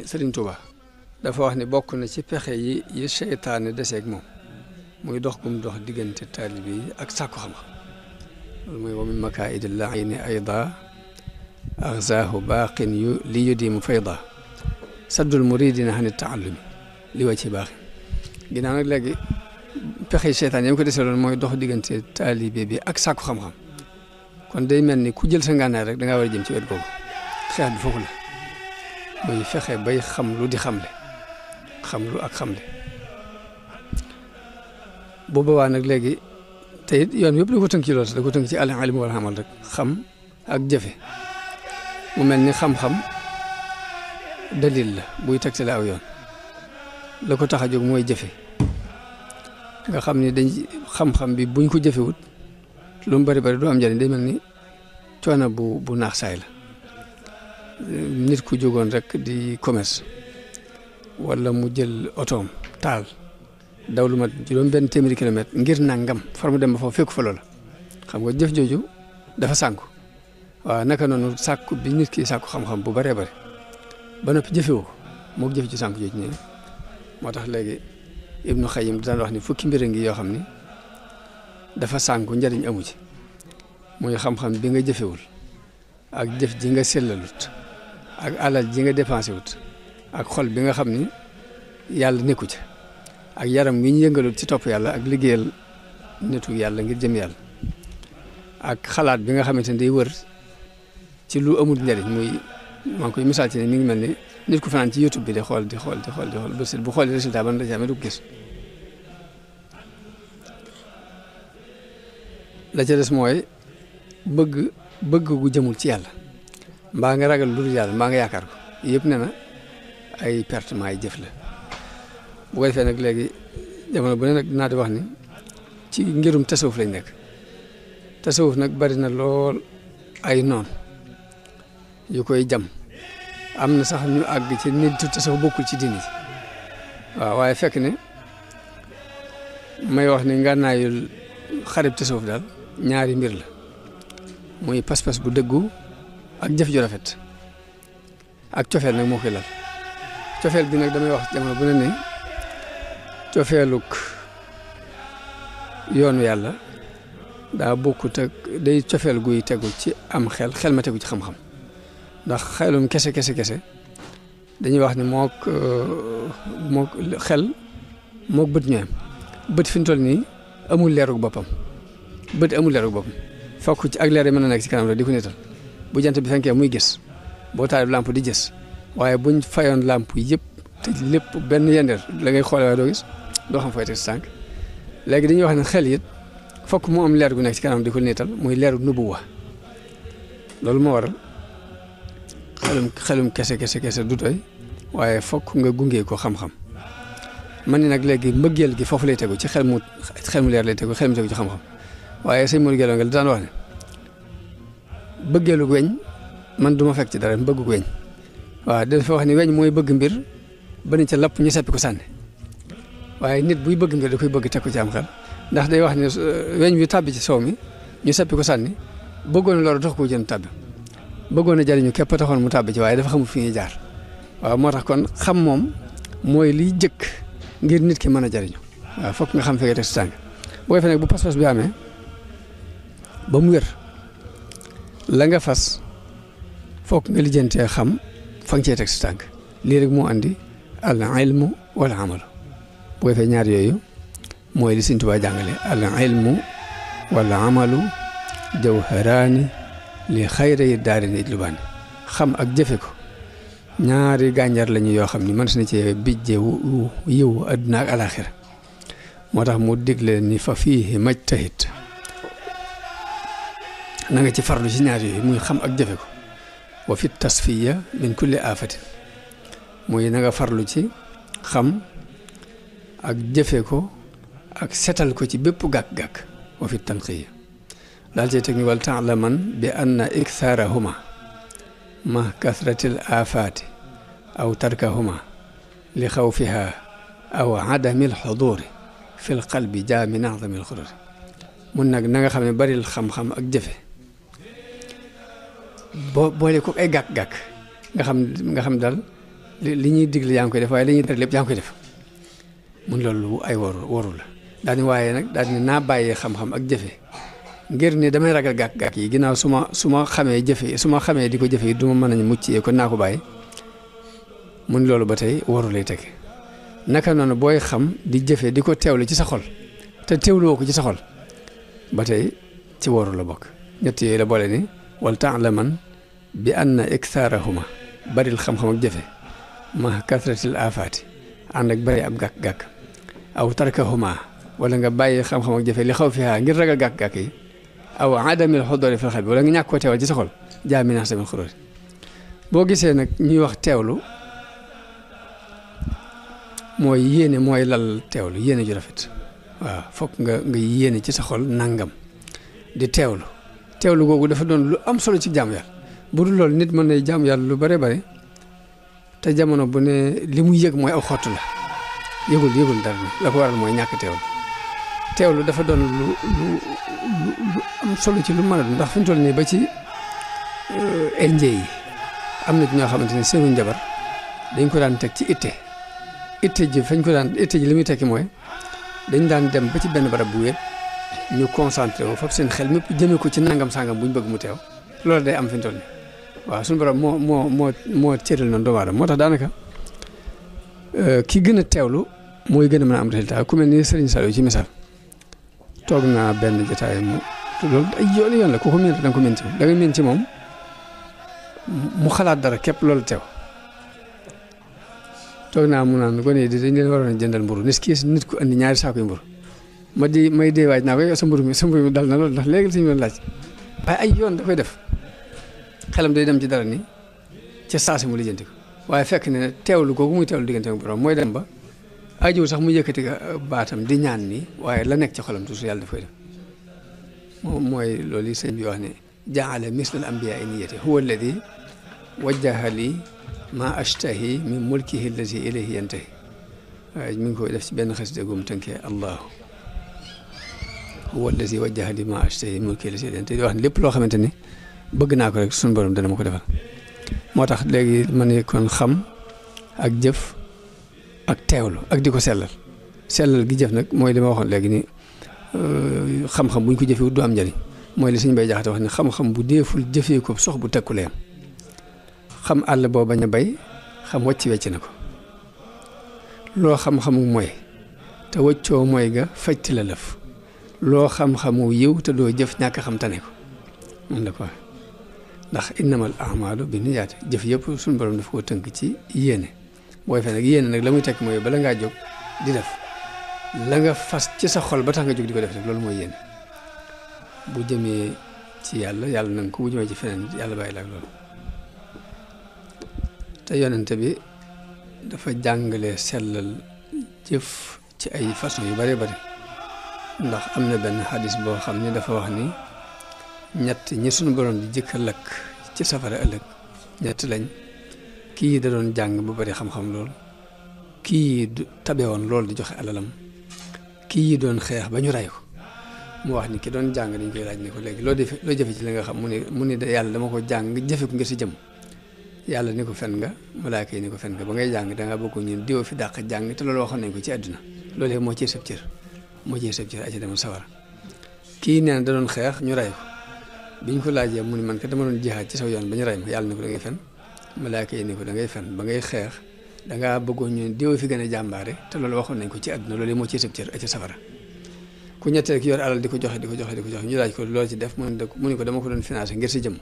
Sëriñ Tuuba dafa wax ni bokk na ci pexe yi seytaane deseeg moom muy dox gum dox diggante taalibe yi ak sàkku xam-xam loolu mooy wa min makaa'idi l-la'iini ayda axzaahu baaqin li yudiimu fayda saddul muridina ani taallumi li wa ci baaxin ginnaaw nag léegi pexe seytaane yi ko desee loolu mooy dox diggante taalibe bi ak sàkku xam-xam kon day mel ni ku jël sa ngànnaay rek da ngaa war a jëm ci wet googu xeex bi foofu la muy fexe bay xam lu di xamle xam lu ak xamle bu boobaa nag léegi te it yoon yëpp da ko tënk ci loolu da ko tënk ci al-ilm wal amal rek xam ak jëfe mu mel ni xam-xam dalil la buy tegtale aw yoon la ko tax a jóg mooy jëfe nga xam ni dañ xam-xam bi buñ ko jëfewut lu mu bari bari du am njëriñ day mel ni coono bu naax saay la nit ku jógoon rek di commerce wala mu jël otoom taal daw lu mat juróom benn téeméeri kilomètre ngir nangam far mu dem ba foofu fekku fa loola xam nga jëf jooju dafa sànku waaw naka noonu sàkku bi nit ki sàkku xam-xam bu bëree bëri ba noppi jëfewoo ko moo jëf ci sànku jooju ñëwee moo tax léegi Ibnu Xayyim daan wax ni fukki mbir ngi yoo xam ni dafa sànku njariñ amu ci muy xam-xam bi nga jëfewul ak jëf ji nga sellalut ak alal ji nga dépensé wut ak xol bi nga xam ni yàlla nekku ci ak yaram wi ñu yëngalut ci topp yàlla ak liggéeyal nitu yàlla ngir jëm yàlla ak xalaat bi nga xamante ne day wër ci lu amul njariñ muy maa ngi koy misaal ci ne mi ngi mel ni nit ku fanaan ci YouTube bi di xool bu xool résultat ban la ci amee du ko gis la ca des mooy bëgg gu jëmul ci yàlla mbaa nga ragal lu dul yàlla mbaa nga yaakaar ko yëpp ne na ay pertement ay jëf la bu ko defee nag léegi jamono bu ne nag dinaa di wax ni ci ngirum tasawuf lañ nekk tasawuf nag bari na lool ay noon yu koy jam am na sax ñu àgg ci nit tasawuf bokkul ci diini waaw waaye fekk ne may wax ni ngànnaayul xarib tasawuf daal ñaari mbir la muy pas-pas bu dëggu ak jëf ju rafet ak cofeel nag moo koy lal cofeel bi nag damay wax jamono bu ne cofeeluk yoonu yàlla daa bokkut ak day cofeel guy tegu ci am xel ma tegu ci xam-xam ndax xelum kese dañuy wax ni mook xel mook bët ñooyam bët fi mu toll nii amul leerug boppam bët amul leerug boppam fokk ci ak leer yi mën a nekk ci kanam rek di ko nital bu jant bi fenkee muy gis boo taalee lamp di gis waaye buñ fayoon lamp yëpp te lépp benn yendeer la ngay xoole waaye doo gis doo xam fooy teg si tànk léegi dañuy wax ne xel it fokk mu am leer gu nekk ci kanam di ko nital muy leeru nubuwa loolu moo waral xelum kese du doy waaye fokk nga gungee ko xam-xam man ni nag léegi mbëggeel gi foofu lay tegu ci xel mu leer lay tegu xel mu tegu ci xam-xam waaye sëñ Modou Gelo nga daan wax ne bëggeelu weñ man du ma fekk ci dara bëggu weñ waaw dafa wax ni weñ mooy bëgg mbir ba ni ca lapp ñu seppi ko sànni waaye nit buy bëgg mbir da koy bëgg teg ko ci am xel ndax day wax ne weñ wi tàbbi ci soow mi ñu seppi ko sànni bëggoon loolu tax ko jën tàbbi bëggoon a jariñu képp taxoon mu tàbbi ci waaye dafa xamul fi ñuy jaar waaw moo tax kon xam moom mooy liy jëkk ngir nit ki mën a jariñu waaw fokk nga xam fi nga teg si tànk boo defee nag bu pas-pas bi amee ba mu wér la nga fas fokk nga lijjantee xam fa nga cee teg si tànk lii rek moo andi al ilmu wala amalu bu ko defee ñaar yooyu mooy li Sëñ Tuubaa jàngale al ilmu wala amalu jawharaani li xayri daarayni itlubaani xam ak jëfe ko ñaari gànjar lañu yoo xam ni mën na cee bijje yiw adduna ak alaxira moo tax mu digle ni fa fiihi majtahid na nga ci farlu ci ñaar yooyu muy xam ak jëfe ko wa fi tasfiya min kulli afatin muy na nga farlu ci xam ak jëfe ko ak setal ko ci bépp gàkk-gàkk wa fi tanqiya daal cee teg ni wal taalaman bi anna ikthaarahuma ma kasratil afaati aw tarkahuma li xawfiha aw adamil xuduuri fil qalbi jaa min azamil xuduri mun nag na nga xam ne baril xam-xam ak jëfe boole ko ay gàkk-gàkk nga xam daal li ñuy digle yaa ngi koy def waaye li ñuy tere lépp yaa ngi koy def mun loolu ay waru la daal ni waaye nag daal ni naa bàyyee xam-xam ak jëfe ngir ni damay ragal gàkk-gàkk yi ginnaaw su ma xamee jëfe su ma xamee di ko jëfe yi du ma mën a mucc kon naa ko bàyyi mun loolu ba tey waru lay tege naka noonu booy xam di jëfe di ko teewlu ci sa xol te teewluwoo ko ci sa xol ba tey ci waru la bokk ñett yooyu la boole ni wal taalaman bi anna iktaarahuma baril xam-xam ak jëfe ma kasratil afaati ànd ak bari ab gàkk-gàkk aw tarkahuma wala nga bàyyi xam-xam ak jëfe li xaw fiha ngir ragal gàkk-gàkk yi aw adamil xudoori fil xalbi wala nga ñàkk koo teewal ci sa xol jaaminaas tamit xuróori boo gisee nag ñuy wax teewlu mooy yéene mooy lal teewlu yéene ju rafet waaw fokk nga yéene ci sa xol nangam di teewlu googu dafa doon lu am solo ci jaamu yàlla bu dul loolu nit mën na jaamu yàlla lu bare bare te jamono bu ne li muy yëg mooy aw xottu la yëgul dara la ko waral mooy ñàkk teewlu dafa doon lu am solo ci lu mën a doon ndax fi mu toll nii ba ci indien yi am na ci ñoo xamante ne seenu njabar dañ ko daan teg ci itte ji li muy tekki mooy dañ daan dem ba ci benn barab bu wéet ñu concentré wu foofu seen xel mépp jëmee ko ci nangam sangam bu ñu bëgg mu teew loolu day am fi mu toll nii waaw suñu borom moo cëral noonu doomu aadama moo tax daanaka ki gën a teewlu mooy gën a mën a am résultat ku mel ni Serigne Saliou ci misaal toog naa benn jotaay loolu ay yoon la ku ko miin da nga ko miin ci moom da nga miin ci moom mu xalaat dara képp loolu teew toog naa mu naan gone yi dañ leen waroon a jëndal mburu nit ku andi ñaari saako yu mburu may dee waaj naa ko yow sa mburu mi dal na loolu ndax léegi suñu doon laaj waaye ay yoon da koy def xelam day dem ci dara ni ca saasi mu lijjanti ko waaye fekk ne teewlu googu muy teewlu diggante ak borom mooy dem ba ajiw sax mu yëkkati baatam di ñaan ni waaye la nekk ci xolam toujours yàlla daf koy def moom mooy loolu yi sëñ bi wax ne jaala misla al ambiya niyati huwa alladi wajjaha li ma ashtahi min mulkihi allati ilayhi yantahi waaye mi ngi koy def ci benn xasida gum tënkee allahu huwa alladi wajjaha li ma ashtahi min mulkihi allati ilayhi yantahi di wax ne lépp loo xamante ni bëgg naa ko rek suñu borom dana ma ko defal moo tax léegi ma ne kon xam ak jëf ak teewlu ak di ko sellal gi jëf nag mooy li ma waxoon léegi ni xam-xam bu ñu ko jëfee du am njëriñ mooy li suñu bay jaxate wax ne xam-xam bu deeful jëfee ko sox bu tekkuleem xam àll boo bañ a bay xam wàcc wecc na ko loo xam-xamu mooy te wëccoo mooy ga fajti la lëf loo xam-xamu yiw te doo jëf ñàkk xam tane ko moom la ko wax ndax innamal a'maalu bi niyaati jëf yëpp suñu borom daf koo tënk ci yéene booy fee nag yéene nag la muy tekk mooy bala ngaa jóg di def la nga fas ci sa xol ba tax nga jóg di ko def rek loolu mooy yéene bu jëmee ci yàlla na nga ko bu jëmee ci feneen yàlla bàyyi la ak loolu te yonente bi dafa jàngale sellal jëf ci ay façon yu bëree bëri ndax am na benn xadis boo xam ni dafa wax ni ñett ñi suñu borom di jëkk a lakk ci safara ëllëg ñett lañ kii da doon jàng bu bari xam-xam lool kii tabe woon lool di joxe alalam kii doon xeex ba ñu ray ko mu wax ni ki doon jàng dañ koy laaj ne ko léegi loo jëfe ci li nga xam mu ne yàlla dama ko jàng jëfe ko ngir si jëm yàlla ni ko fen nga malaaka yi ni ko fen nga ba ngay jàng dangaa bokk ñun diw fi dàq jàng te loolu waxoon nañ ko ci àdduna loolu moo ciy sëb cër aca demal sawara kii nee na da doon xeex ñu ray ko biñ ko laajee mu ni man ka dama doon jihaad ci saw yoon ba ñu ray ma yàlla ni ko da ngay fen malaaka yi ni ko da ngay fen ba ngay xeex dangaa bëggoon ñu diw fi gën a jàmbaare te loolu waxoon nañ ko ci àdduna loolu moo ciy sëb cër aca safara ku ñetteel ki yor alal di ko joxe ñu laaj ko loolu ci def mu ni ko dama ko doon financé ngir si jëm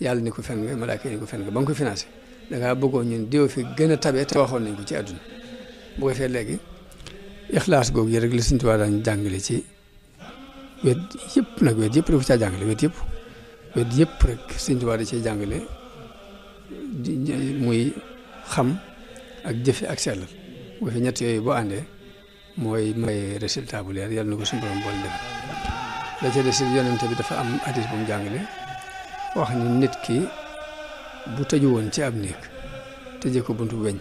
yàlla ni ko fen nga malaaka yi ni ko fen nga ba nga ko financé dangaa bëggoon ñun diw fi gën a tabe te waxoon nañ ko ci àdduna bu ko fee léegi ixlaas googu yi rek li Sëñ Tuubaa daan jàngale ci wet yëpp nag wet yëpp da ko caa jàngale wet yëpp rek Sëñ Tuubaa da cee jàngale muy xam ak jëfe ak sellal bu ko fee ñett yooyu boo àndee mooy may résultat bu leer yàlla na ko suñu borom boole def la ca des yonente bi dafa am hadis bu mu jàngale wax ni nit ki bu tëju woon ci ab néeg tëjee ko buntu weñ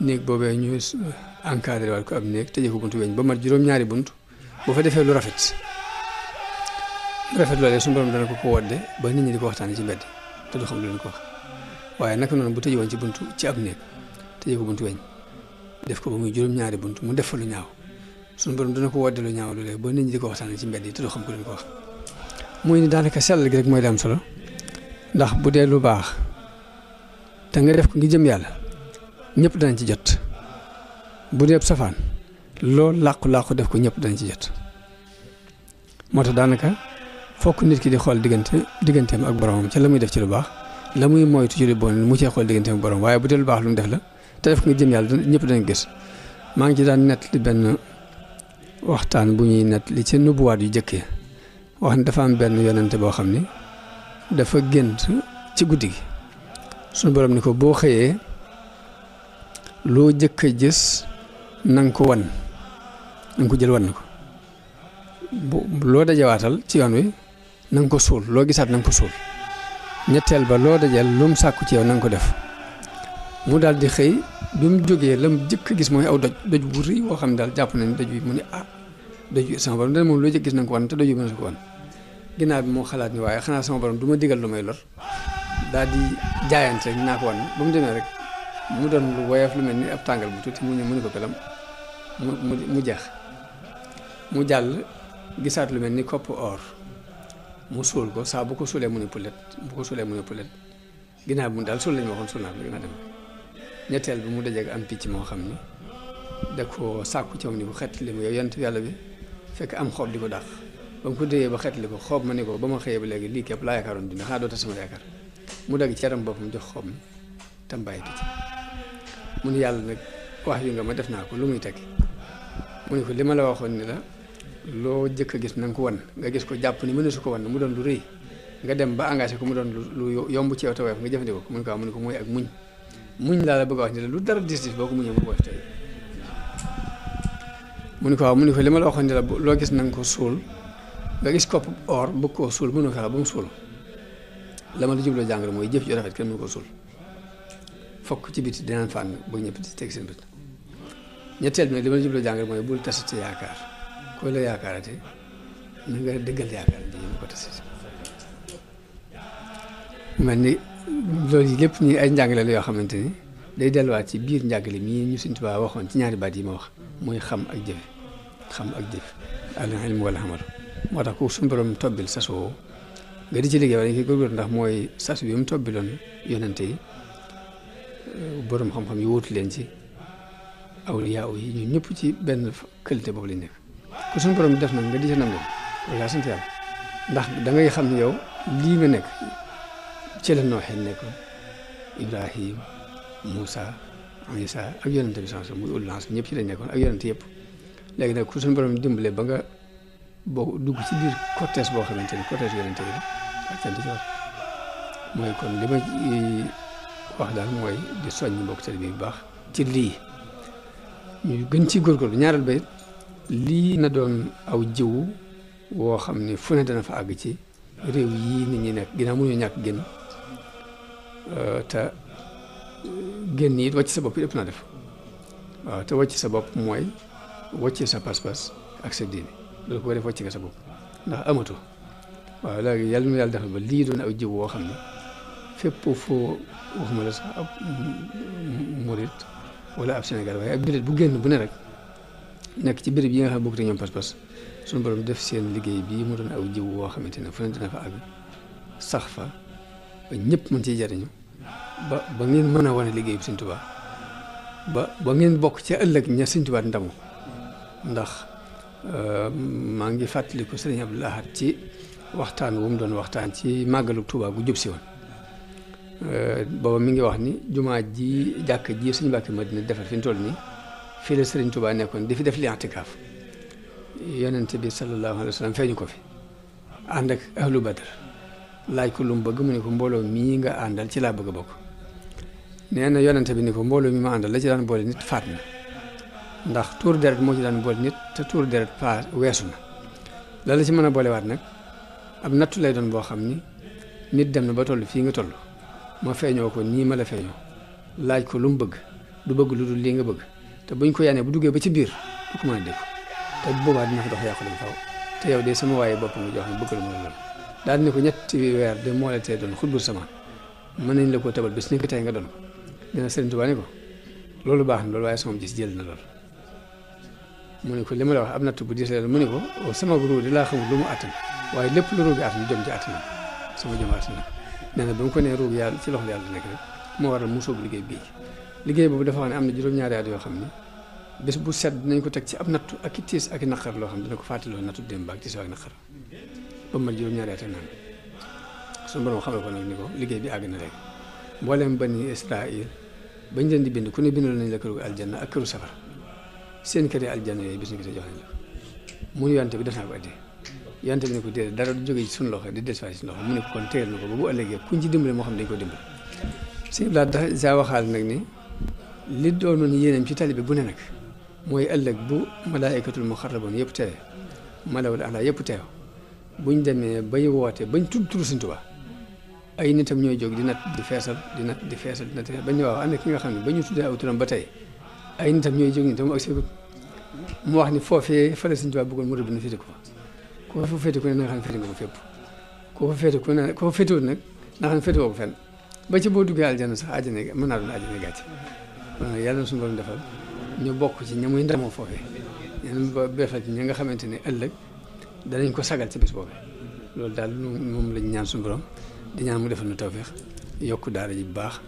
néeg boobee ñu encadré waat ko ab néeg tëjee ko buntu weñ ba mat juróom-ñaari bunt bu fa defee lu rafet loolee suñu borom dana ko wodde ba nit ñi di ko waxtaanee ci mbedd te du xam lu leen ko wax waaye naka noonu bu tëjee woon ci buntu ci ab néeg tëjee ko buntu weñ def ko ba muy juróom-ñaari buntu mu def fa lu ñaaw suñu borom dina ko wodde lu ñaaw lu léegi ba nit ñi di ko waxtaanee ci mbedd yi te du xam ko leen ko wax. muy ni daanaka sell gi rek mooy li am solo ndax bu dee lu baax te nga def ko ngi jëm yàlla ñëpp danañ ci jot bu dee safaan loolu làqu-làqu def ko ñëpp danañ ci jot moo tax daanaka fokk nit ki di xool digganteem ak boromam ca la muy def ci lu baax la muy moytu ci lu bon mu cee xool digganteem ak borom waaye bu dee lu baax lu mu def la te def ko ngi jëm yàlla ñëpp danañ gis. maa ngi ci daan nett li benn waxtaan bu ñuy nett li ci nubuwaat yu jëkkee wax ne dafa am benn yonente boo xam ni dafa gént ci guddi gi suñu borom ni ko boo xëyee loo jëkk a gis na nga ko wan na nga ko jël wan na ko loo dajewaatal ci yoon wi na nga ko suul loo gisaat na nga ko suul ñetteel ba loo dajeel lu mu sàkku ci yow na nga ko def mu daal di xëy bi mu jógee la mu jëkk a gis mooy aw doj bu rëy woo xam ne daal jàpp nañ doj wi mu ne doj wi sama borom dana moom loo jëkk gis na nga ko wan te doj wi mën na ko wan ginnaaw bi moo xalaat ni waaye xanaa sama borom du ma digal lu may lor daal di jaayante rek naa ko wan ba mu demee rek mu doon lu woyof lu mel ni ab tàngal bu tuuti mu ne ko pelam mu jeex mu jàll gisaat lu mel ni kopp or mu suul ko saa bu ko suulee mu ne pulet bu ko suulee mu ne pulet ginnaaw bi mu daal suul lañu waxoon suul naa ko ginnaaw dem ñetteel bi mu dajeeg am picc moo xam ni da ko sàkku ci moom ni ko xettali mu yow yant yàlla bi fekk am xob di ko dàq ba mu ko déyee ba xettali ko xoob ma ni ko ba ma xëyee ba léegi lii képp laa yaakaaroon dina xanaa doota sama yaakaar mu dagg ci yaram boppam jox xob mi tam bàyyi picc mu ni yàlla nag wax yu nga ma def naa ko lu muy tekki mu ni ko li ma la waxoon ni la loo jëkk a gis na nga ko wan nga gis ko jàpp ni mënu su ko wan mu doon lu rëy nga dem ba engagé ko mu doon lu yomb ci yow te woyof nga jëfandikoo ko mu ni ko mooy ak muñ laa la bëgg a wax ni la lu dara dis boo ko muñee mu woyof tey mu ni ko waaw mu ni ko li ma la waxoon ni la loo gis na nga ko suul nga gis kopp or bëgg koo suul mënu fexe ba mu suul la ma la jubloo jàngale mooy jëf ju rafet kenn mënu ko suul fokk ci biti dinaan fànn ba ñëpp di teg seen bët ñetteel bi nag li ma la jubloo jàngale mooy bul tasati yaakaar koy la yaakaarate na nga dëggal yaakaar ji ñu ko tasati mel ni loolu yi lépp ñi ay njàngale la yoo xamante ni day delluwaat ci biir njàngale mii ñu Sëñ Tuubaa waxoon ci ñaari baat yi ma wax muy xam ak jëfe al ilmu wal amal moo tax ku suñu borom tobbil sas woowu nga di ci liggéey wala ñu koy góorgóorlu ndax mooy sas bi mu tobbiloon yonente yi borom xam-xam yi wóotu leen ci awliyaa yi ñun ñëpp ci benn qualité boobu lañ nekk ku suñu borom def nag nga di ci nangu loolu yaa sant yàlla ndax da ngay xam ne yow lii nga nekk ci la nooxee nekkoon Ibrahim Moussa Isa ak yonente bi sans muy ulance ñëpp ci lañ nekkoon ak yonente yëpp léegi nag ku suñu borom dimbale ba nga boo dugg ci biir cortège boo xamante ni cortège yonente yi ak cant ci war mooy kon li ma wax daal mooy di soññ mbokk tali bi bu baax ci lii ñu gën ci góorgóorlu ñaareel ba lii na doon aw jiwu woo xam ne fu ne dana fa àgg ci réew yii nit ñi nekk ginnaaw mënuñu ñàkk génn te génn it wàcc sa bopp yi ëpp naa def waaw te wàcc sa bopp mooy wàcc sa pas-pas ak sa diine loolu ko def wàcc nga sa bopp ndax amatu waaw léegi yàlla na yàlla defal ba lii doon aw jiw woo xam ne fépp foo waxuma la sax ab murit wala ab Sénégal waaye ab jullit bu génn bu ne rek nekk ci béréb yi nga xam ne bokkut ak ñoom pas-pas suñu borom def seen liggéey bii mu doon aw jiw woo xamante ne fu ne dina fa àgg sax fa ba ñëpp mën ciy jariñu ba ngeen mën a wane liggéey bi Sëñ Tuubaa ba ngeen bokk ci ëllëg ña Sëñ Tuubaa ndamu ndax maa ngi fàttaliku Sëriñ Abdul Ahad ci waxtaan wu mu doon waxtaan ci màggalu Tuubaa gu jub si woon booba mi ngi wax ni jumaa ji jàkk ji Sëñ Mbàkke Madina defar fi ñu toll nii fii la Sëriñ Tuubaa nekkoon di fi def li i'tikaaf yonent bi sallallahu alayhi wa sallam feeñu ko fi ànd ak ahlu badr laaj ko lu mu bëgg mu ne ko mbooloo mii nga àndal ci laa bëgg a bokk nee na yonent bi ni ko mbooloo mi ma àndal la ci daan boole nit faat na ndax tuur deret moo ci daan boole nit te tuur deret paa weesu na la ci mën a boolewaat nag ab nattu lay doon boo xam ni nit dem na ba toll fii nga toll ma feeñoo ko nii ma la feeñoo laaj ko lu mu bëgg du bëgg lu dul lii nga bëgg te buñ ko yaanee bu duggee ba ci biir du ko mën a dégg te bu boobaa dina fa dox yàqu dem faw te yow de sama waaye bopp nga jox ne bëgg lu ma lool daal ni ko ñetti weer de moo la tee doon xutbul sama mën nañ la koo tabal bés ni ko tey nga doon ko dina Sëriñ Tuubaa ni ko loolu baax na loolu waaye sama gis jël na lool mu ne ko li ma la wax am natt bu diis la mu ne ko sama ruu di laa xamul lu mu attan waaye lépp lu ruu gi attan jom ci attan sama jom attan nee na ba mu ko nee ruu gi yàlla ci loxo yàlla nekk rek moo waral mu sóobu liggéey boobu dafa wax ne am na juróom-ñaari at yoo xam ne bés bu set dinañ ko teg ci ab nattu ak i tiis ak i naqar loo xam ne dina ko fàttaloo nattu démb ak tiis ak naqar ba mu mat juróom-ñaari at ak naan suñu borom xamal ko nag ni ko liggéey bi àgg na léegi mboolem bani Israël bañ leen di bind ku ne bindal nañ la këru aljanna ak këru safara seen kër yi aljanna yooyu bis ñu ko te jox nañ la ko mu yonte bi def naa ko addee yonte bi ne ko déedéet dara du jóge ci suñu loxo di dellusiwaat ci suñu loxo mu ne ko kon téyel na ko ba bu ëllëgee kuñ ci dimbale moo xam dañ ko dimbale sëñ Blaat daa waxaal nag ni li doonoon yéenam ci tali bi bu ne nag mooy ëllëg bu malaayikatul muxarraboon yëpp teew malawul ala yëpp teew buñ demee bay woote bañ tudd Sëñ Tuubaa ay nitam ñooy jóg di nat di feesal di nat di feesal di nat bañ ne waaw am na ki nga xam ne ba ñu tuddee aw turam ba tey ay nitam ñooy jóg ni tam ak seegut mu wax ni foofee fële Sëñ Tuubaa bëggoon mu rëbb na féete ko fa ku fa féete ku ne na nga xam ne féete nga ko fépp ku fa féete ku ne ku fa féetewul nag na nga xam ne féete woo ko fenn ba ci boo duggee aljana sax àjjana mën naa doon àjjana gàcce kon nag yàlla na suñu borom defal ñu bokk ci ña muy ndamoo foofee ñeneen ba beefal ci ñi nga xamante ne ëllëg danañ ko sagal ci bis boobu loolu daal moom lañ ñaan suñu borom di ñaan mu defal nu tawfeex yokk daara ji bu baax